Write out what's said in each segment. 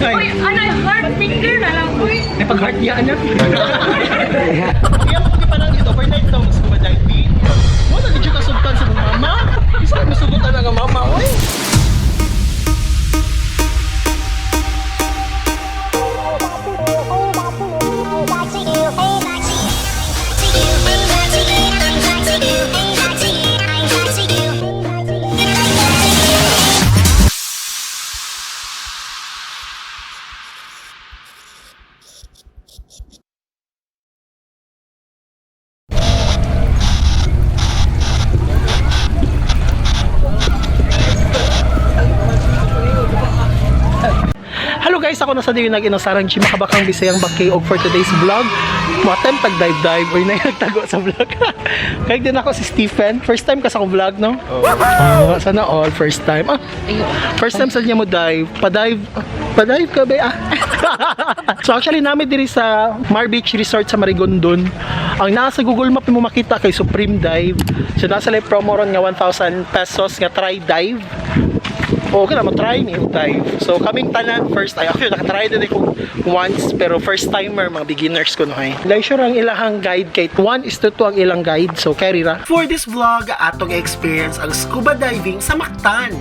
Uy, ano, heart finger na lang. Uy, May pag-heart niya, ano? Kaya mo pa lang dito, overnight daw, mas scuba diving. Wala, di ka sugtan sa mong mama. Isa ka masugutan ang mama, oy. Hello guys, ako na sa Diyo nag-inasarang G, makabakang Bisayang Bakay og for today's vlog. Mo attempt tag dive dive or na nagtago sa vlog. Kaya din ako si Stephen. First time ka sa akong vlog, no? Oh. Sana all first time. Ah, first time sa niya mo dive. Pa-dive. Pa-dive ka ba? Ah. So actually namin diri sa Mar Beach Resort sa Marigondon. Ang nasa Google Map mo makita kay Supreme Dive. So nasa live promo ron nga 1,000 pesos nga try dive. Okay na, matry ni dive. So kaming tanan first ay actually nakatry din ako once pero first timer, mga beginners ko no hay. Leisure ang ilahang guide kay 1 is to 2 ang ilang guide, so carry ra. For this vlog, atong experience ang scuba diving sa Mactan.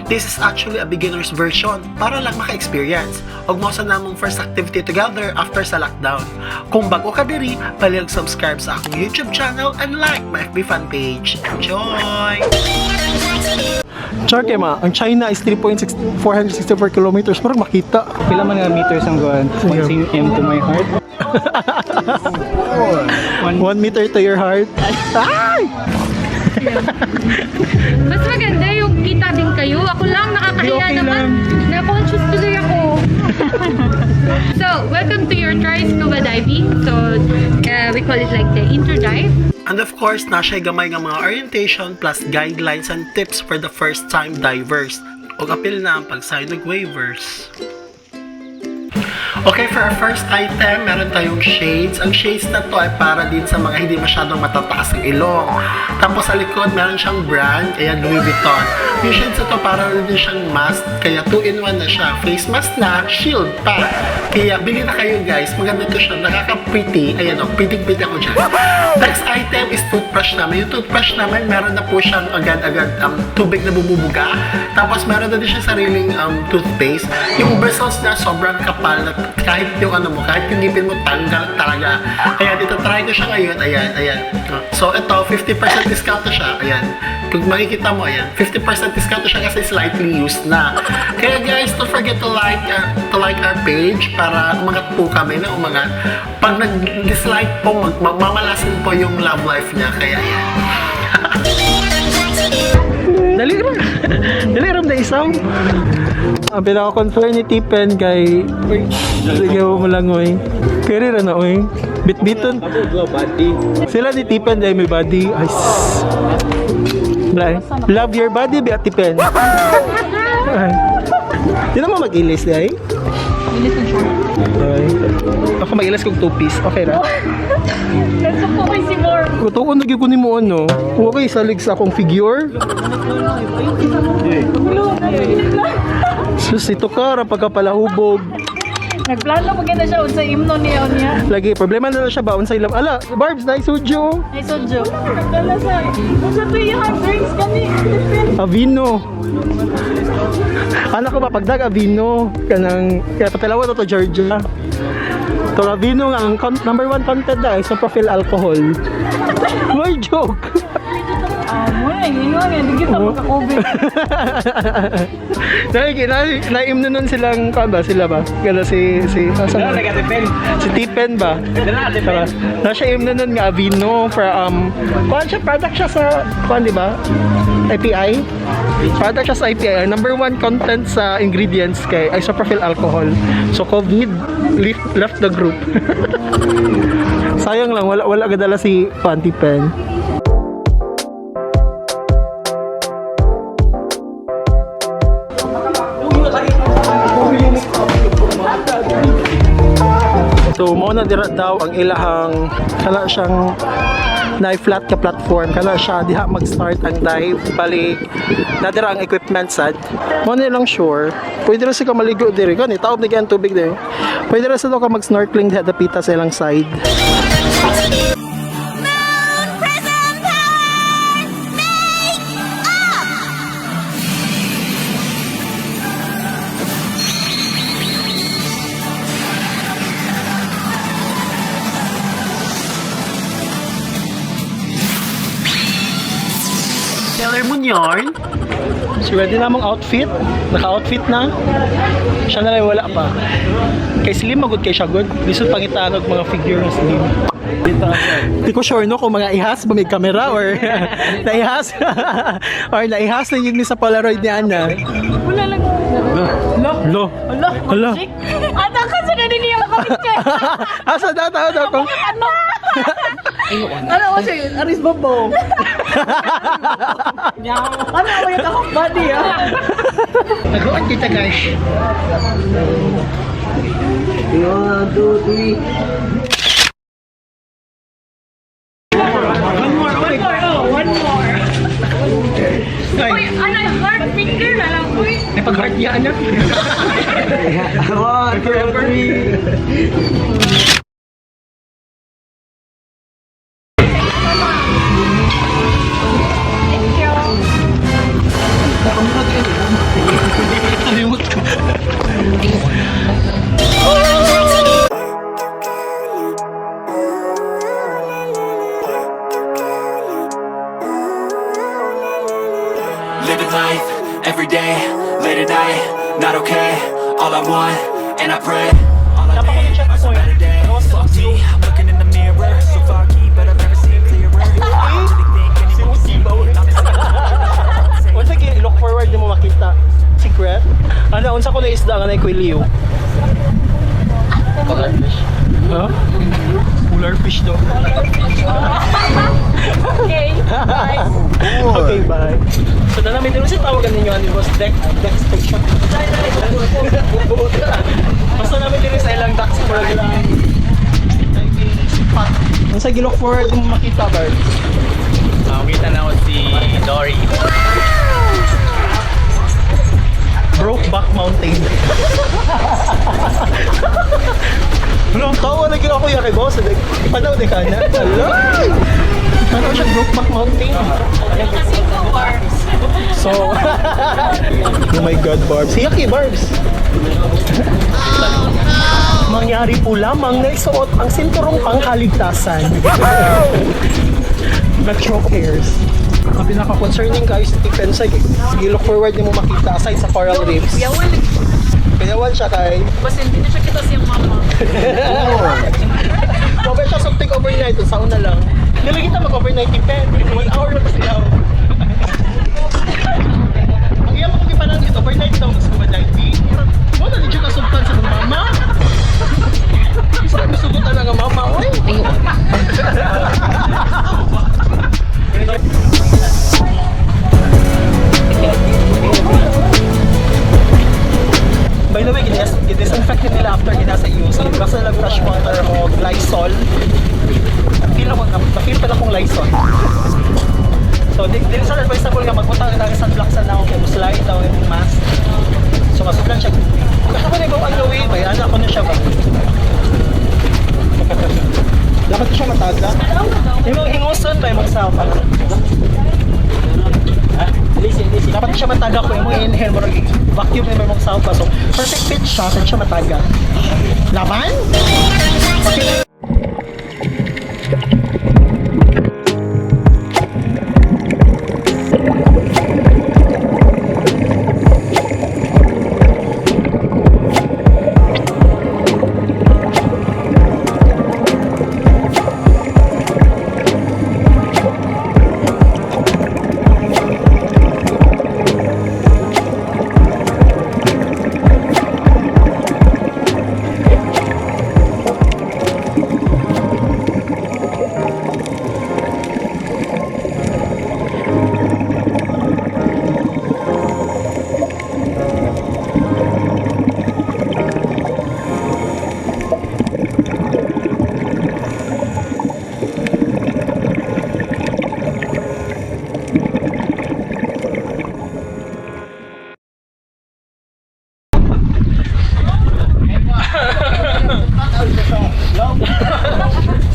This is actually a beginner's version para lang maka-experience. Og mo sa namong first activity together after sa lockdown. Kung bago ka diri, palihog subscribe sa akong YouTube channel and like my FB fan page. Enjoy! Char kay ma, ang China is 3.464 kilometers parang makita. Pila man nga meters ang kuan? 1 cm to my heart. 1 meter to your heart. Ay! Mas maganda yung kita din kayo. Ako lang, nakakahiya Okay naman. lang. Na-conscious tuloy ako. So, welcome to your try scuba diving. So, we call it like the intro dive. And of course, na siya'y gamay nga mga orientation plus guidelines and tips for the first time divers. Og apil na ang pag-sign og waivers. Okay, for our first item, meron tayong shades. Ang shades na to ay para din sa mga hindi masyadong matataas ang ilong. Tapos sa likod, meron siyang brand, ayan, Louis Vuitton. Yung shades na to, para rin din siyang mask, kaya 2-in-1 na siya. Face mask na, shield pa. Kaya bili na kayo guys, maganda to siya, nakaka-pretty. Ayan o, pretty-pretty ako dyan. Next item is toothbrush naman. Yung toothbrush naman, meron na po siyang agad-agad tubig na bumubuga. Tapos meron na din siya sariling toothpaste. Yung bristles niya sobrang kapal na kahit yung ano mo, kahit yung ngipin mo tanggal talaga. Ayan, ito try ko siya ngayon. Ayan, ayan. So ito, 50% discount na siya. Ayan. Kung makikita mo, ayan, 50% discount na siya kasi slightly used na. Kaya guys, don't forget to like our page para umangat po kami na umangat. Pag nag-dislike po, mamalasin po yung love life niya. Kaya ayan. Dali ra. Dali ra na isaw. Ang pinaka-concern ni Tipen kay sige mo lang oy. Kaya ra na oy. Bitbiton. Sila ni Tipen dahil may body. Ay. Lai. Love your body bi Tipen. Ay. Di na mo mag-ilis di ay? Ilis ng short. Ay. Ako mag-ilis kog two-piece. Okay ra. Let's po kay si Mor. Tuon na gyud ko nimo ano. Okay salig sa akong figure. Sus, ito ka ra pagkapalahubog. Nagplano ko gina siya unsa imno niya niya. Lagi problema na lang siya ba unsay lam. Ala, Barbs na sujo. Ay sodyo. Nagdala sa unsa to iyang drinks kani. Avino. Anak ko ba pagdag Avino kanang kaya patalawa to Georgia. To Avino nga ang number one content na isopropyl alcohol. May joke. Ah, mo na ingon nga di kita maka-COVID. Nai naim na nun silang kuan ba sila ba? Gala si si asa na? Si Tipen ba? Tara. Na siya im na nun nga Avino for kuan siya product siya sa kuan di ba? IPI. Product siya sa IPI. Ang number one content sa ingredients kay isopropyl alcohol. So COVID left the group. Sayang lang wala wala gadala si kuan Tipen. So mo na dira daw ang ilahang kana siyang Na flat ka platform kana siya diha mag-start ang dive balik. Nadira ang equipment sad. Mo ni lang sure. Pwede ra ka maligo diri kani taob ni kay ang tubig diri. Pwede ra sa ka mag-snorkeling diha dapita sa ilang side. Moon Prism Power! Make up! Sailor Moon yarn. So ready na mong outfit? Naka-outfit na? Siya na lang wala pa. Kay slim magud kay siya good. Lisod pangitaan og mga figure nga slim. Di ko sure no kung mga ihas ba may camera or naihas or naihas lang yun ni sa Polaroid ni Ana. Wala lang. Lo. Lo. Hala. Ata ka sa naninig ako picture. Asa na tao daw ko? Ano? Ano ko siya yun? Aris Bobo. Ano ko yung akong body ah? Nag-on kita guys. 1, 2, 3. One more. Okay. Oh, one more. Ay, Ano, heart finger na lang. Uy, may pag-heart niya anak. 1, 2, 3. Nalimot ko. Living life every day, late at night, not okay. All I want, and I pray. All I need are some better days. Fuck me, I'm looking in the mirror, so foggy, but I've never seen clearer. I don't really think anyone can see me. I'm just Unsa gi look forward nimo makita? Secret? Ano unsa ko na isda nga na kwiliyo? Polar fish. Huh? Polar fish do. Okay. Bye. Okay, bye. So na namin din sa tawagan ninyo ani boss deck deck station. Basta namin din sa ilang ducks murag ilang diving spot. Unsa gi look forward nimo makita, Bart? Makita na ako si Dory. Brokeback Mountain. Wala, ang tawa lagi ako yung kay boss. Like, ipanaw di ka na. Hala! Ipanaw siya Brokeback Mountain. So, oh my God, Barbs. Hiyaki, Barbs. Mangyari po lamang na isuot ang sinturong pangkaligtasan. Metro Cares. Ang pinaka-concerning guys, Stephen, sa look forward ni mo makita aside sa coral reefs. Kuyawan. Kuyawan siya kay. Basta hindi na siya kita siyang mama. Mabay siya something overnight, sa una lang. Nilagay kita mag-overnight yung pen. 1 hour na pa sila. Ang iya mo kung ipanangit, overnight daw mas scuba diving. Mo na dito ka sugtan sa mong mama. Sa sugutan lang ang mama, oy. By the way, gina-disinfect nila after gina sa use. Basta lang fresh water o Lysol. Feel ako, na-feel pala kong Lysol. So, di sa advisable nga magbutang na ng sunblock sa naong kay slide daw yung mask. So, masubran siya. Kasi ko na ibang ang gawin, may anak ko na siya ba? Dapat siya mataga. Yung mga hinguson ba yung magsama? Dapat siya mataga ko yung mga inhale mo vacuum yung mga pa. So, perfect fit siya, saan siya mataga. Laban? Okay.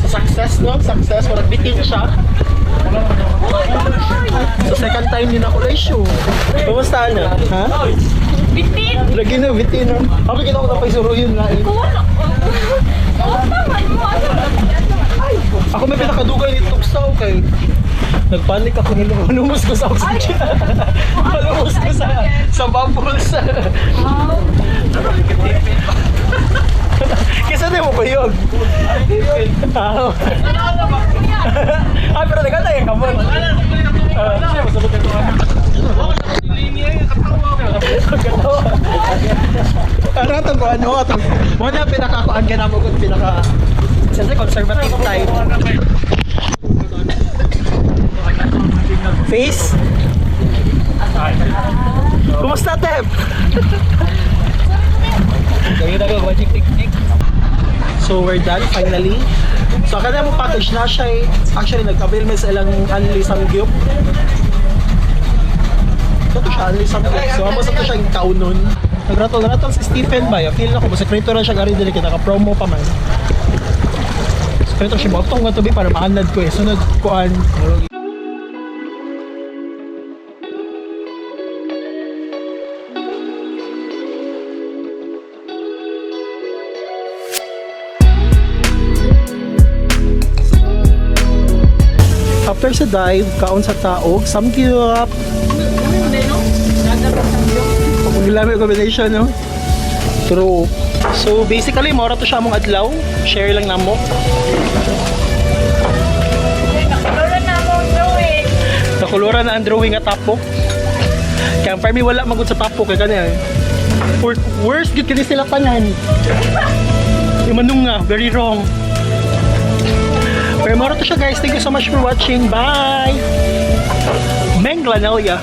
Sa success, no? Success. Walang bitin siya. So second time din ako issue. Kumusta na? Ha? Bitin! Lagi na, bitin no? Sabi kita ko na paisuruyin na eh. Kuha na. Oh, tama mo. Ano ba? Ako may pinakadugay ni Tuksaw kay nagpanik ako nilo. Lumos ko sa oxygen. Lumos ko sa bubbles. Kisa di mo kuyog. Ah, ah, pero nagkanta yung kamon. Ano itong kung ano? Itong, muna pinakakuan ka na mo kung pinaka. Siyempre, conservative type. Face? Kumusta, Tep? So we're done finally. So akala mo package na siya eh. Actually nag-avail mi sa ilang only samgyup. Ito to siya, only samgyup. So amo sa to siya yung kaunon. Nagratol-ratol si Stephen ba? Feel na ko sekreto ra siya gari dili kay naka-promo pa man. Sekreto siya mo nga tubi para maanad ko eh. Sunod kuan. After sa dive, kaon sa taog, samgyup. Pagulami yung combination, no? True. So basically, mora to siya mong adlaw. Share lang namo. Wala na akong drawing. Nakuluran na ang drawing nga tapok. Kaya ang parmi wala magud sa tapok kay kanya. Worst gud kini sila tanan. Yung manong nga, very wrong. Pero mora to siya guys. Thank you so much for watching. Bye! Menglanelia.